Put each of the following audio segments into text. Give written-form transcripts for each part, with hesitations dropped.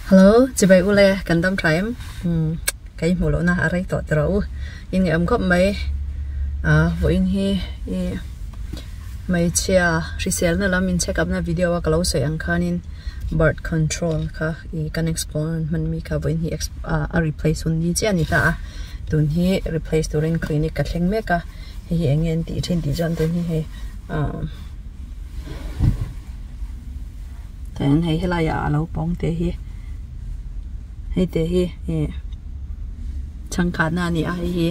Hello, chibai ule kan dam tha em? Umm ka inhmuh lohna a rei tawh tawh u. In ngaihawm khawp mai. Ah vawiin hi i hmeichhia hriselna lam in check up na video a ka lo sawi ang khanin birth control kha i kan explore hman mi kha vawiin hi a replace hun ni chiah a ni ta a. Tun hi replace turin clinic ka thleng mek a. Hei hi eng nge an tih thin tih chuan tun hi hei ah Tin hei helai ah a lo pawng te hi hei te hi ih changkhat na a ni a hei hi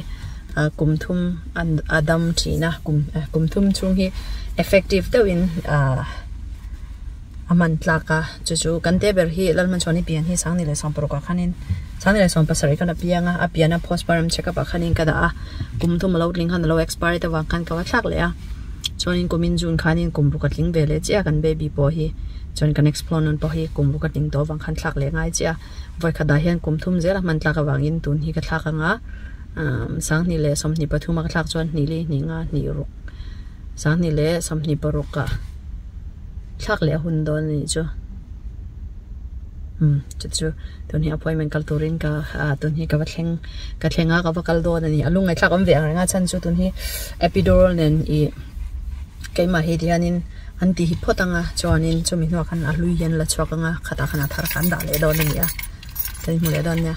ah kum thum a dam thin a kum kum thum chhung hi effective deuh in ah a hman tlak a chu chu kan te ber hi Lalhmanchhuani pian hi Sangni leh Sawmparuk ah khanin Sangni leh Sawmpasarih khan a piang a a pian a postpartum check up ah khanin ka dah a kum thum a lo tling khan a lo expired avang khan ka va thlak leh a. Chuanin kumin June khanin kum ruk a tling ve leh chiah a kan baby pawh hi chuan kan explore nawn pawh hi kum ruk a tling tawh avang khan thlak leh ngai chiah a vawikhat ah hian kum thum zel a hman tlak avangin tun hi ka thlak anga umm sanghnih leh sawmhnih pathum a ka thlak chuan hnih li hnih nga hnih ruk sanghnih leh sawmhnih paruk ah thlak leh a hun dawn a nih chu umm chu chu tun hi appointment kal turin ka ah tun hi ka va thleng ka thleng a ka va kal dawn a ni a lungngaihthlak awm ve ang reng a chhan chu tun hi epidural nen ih keimah hi tihianin an ti hi phawt ang a chuanin chumi hnuah khan a hlui hian la chhuak ang a khatah khan a thar kha an dah leh dawn a ni a kan inhmu leh dawn nia.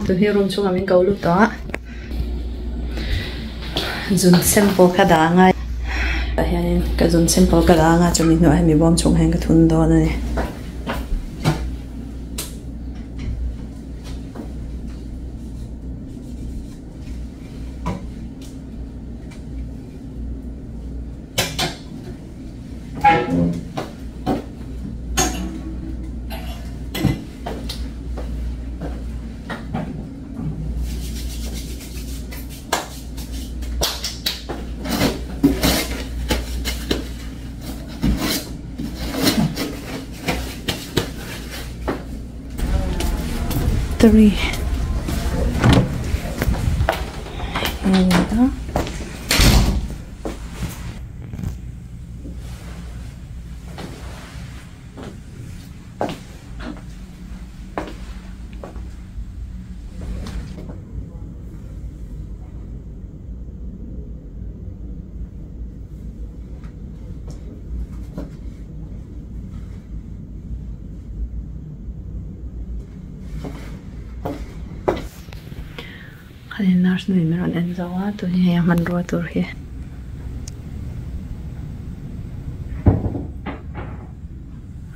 Tun hi room chhungah min ko lut tawh a zun sample ka dah ang a tah hianin ka zun sample ka dah ang a chumi hnuah hemi bawm chhungah hian ka thun dawn a ni. Three. And Khanin nurse nu in min rawn en zo a tun hi hei a hmanrua tur hi.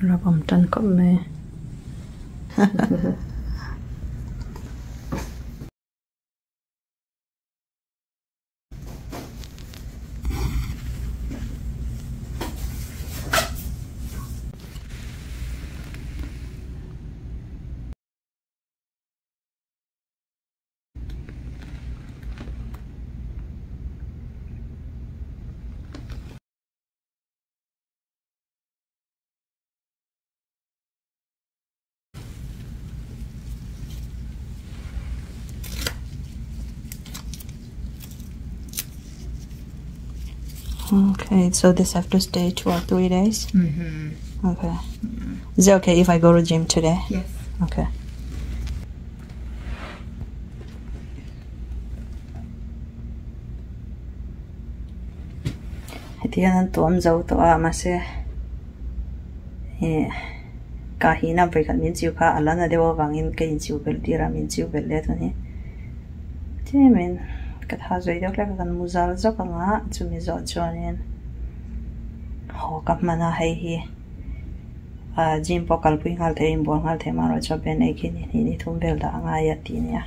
Rap awm tan khawp mai. Okay, so this have to stay two or three days? Mm-hmm. Okay. Yeah. Is it okay if I go to gym today? Yes. Okay. Heti hian an tuam zo tawh a mahse ih ka hina vawikhat min chiu kha a la na deuh avangin ka inchiu belh tir a min chiu belh leh tawh a ni tlemin ka tha zui deuh hlek a kan mu zal zawk ang a chumi zawh chuanin haw ka hman a hei hi ah gym pawh kalpui nghal thei inbual nghal thei amaherawhchu a ben ei khi ni hnih ni thum vel dah a ngai a tih a nia.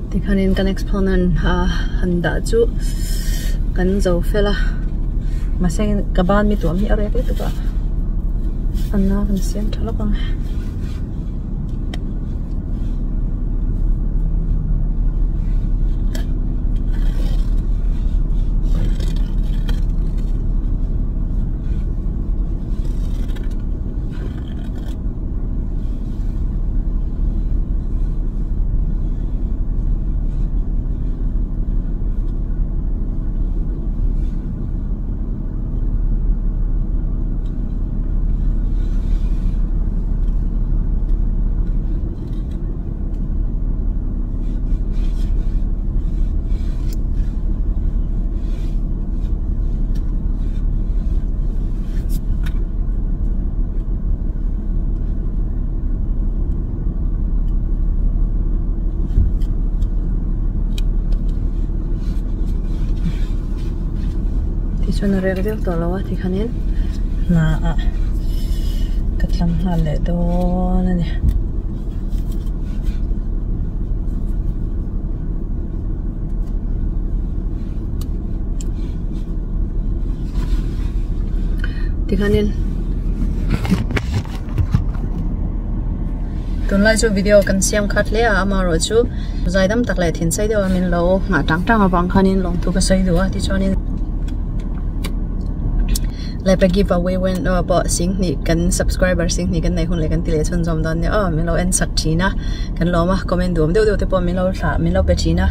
Tikhanin kan exponent han dah chu kan zo fel a mahse ka ban mi tuam hi a rek lutuk a a na kan siam tha lawk ang e. Tichuan a rek viau tawh lo a tikhanin hna ah ka tlang nghal leh dawn a ni. Tikhanin tunlai chu video kan siam khat hle a amaherawh chu zaidam tak leh thin sei deuh a min lo nghah tang tang avang khanin lawmthu ka sawi duh a tichuanin Lehpek give away wen aw pawh singhnih kan subscriber singhnih kan nei hun leh kan ti leh chhunzawm dawn nia aw min lo en sak thin a kan lawm a comment duam deuh deuh te pawh min lo thlah min lo pe thin a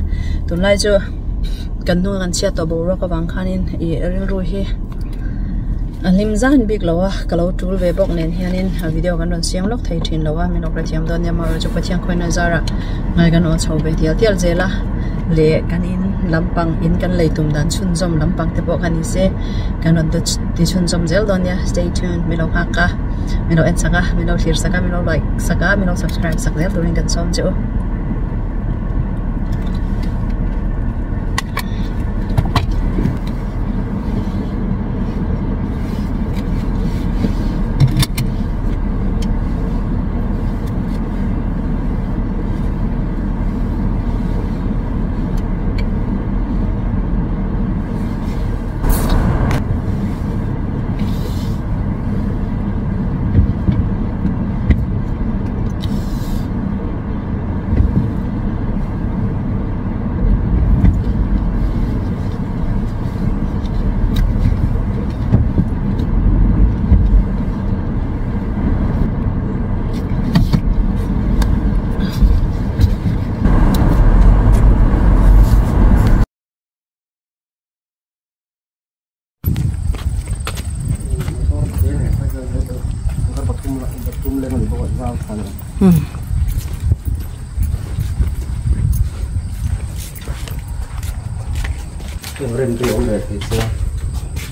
tunlai chu kan hnung a kan chhiat tawh boruak avang khanin ih rilru hi a hlim zan bik lo a ka lo tul ve bawk nen hianin video kan rawn siam lawk thei thin lo a min lo hrethiam dawn nia amaherawhchu chu Pathian khawina zarah ngai kan aw chho ve tial tial zel a leh kan in lampang in kan lei tum dan chhunzawm lampang te pawh kha ni se. Kan rawn ti chhunzawm zel dawn nia stay tuned min lo nghak a min lo en sak a min lo thlir sak a min lo like sak a min lo subscribe sak zel turin kan sawm che u.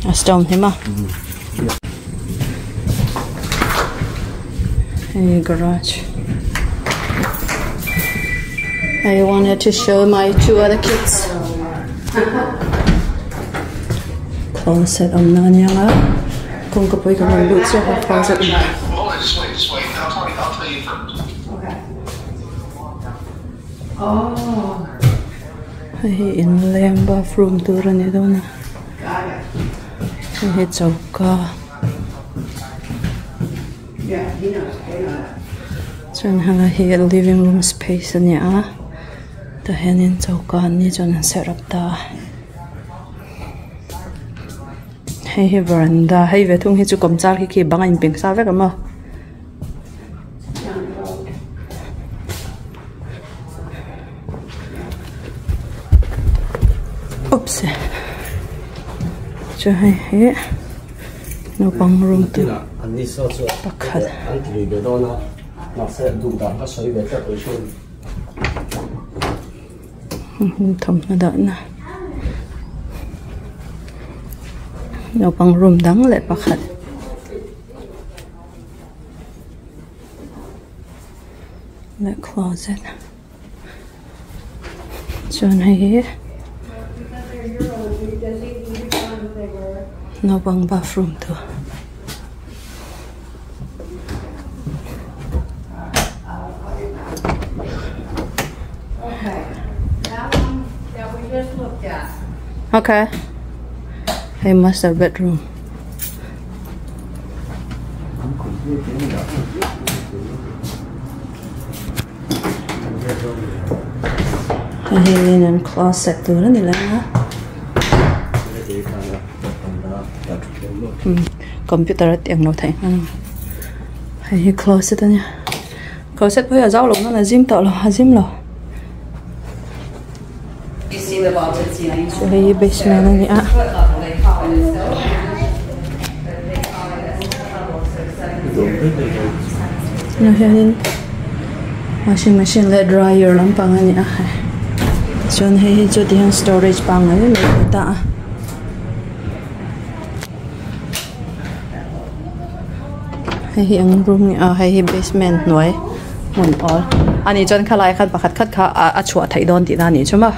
A stone hi maw hei garage I wanted to show my two other kids. Closet awm na ania nga kawngka pawh hi kan rawn lut chiah a closet awm hei hi inleng bathroom tur a ni dawn a hei hi choka chuan helai hi living room space a ni a tah hianin choka an ni chuan an set up ta a. Hei hi veranda hei ve thung hi chu kawmchar khi khi bang a inpeng sa vek ang maw. Oops chu hei hi naupang room tur pakhat. Thawmhnaw dahna naupang room dang leh pakhat leh closet chuan hei hi naupang bathroom tur. Okay hei master bedroom. Hei hi linen closet tur a ni lo a computer a tih ang lo theih nghal a hei hi closet a nia closet pawh hi a zau lo nan a zim tawh lo a zim lo hei hi basement a ni a. Tunah hianin washing machine leh dryer lampang a ni a chuan hei hi chu tihian storage pangngai mai mai a ni ta a. Hei hi eng room nge aw hei hi basement hnuai hmun awl a nih chuan khalai khan pakhat khat kha a chhuah theih dawn tihna a nih chu maw.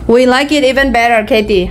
We like it even better, Katie.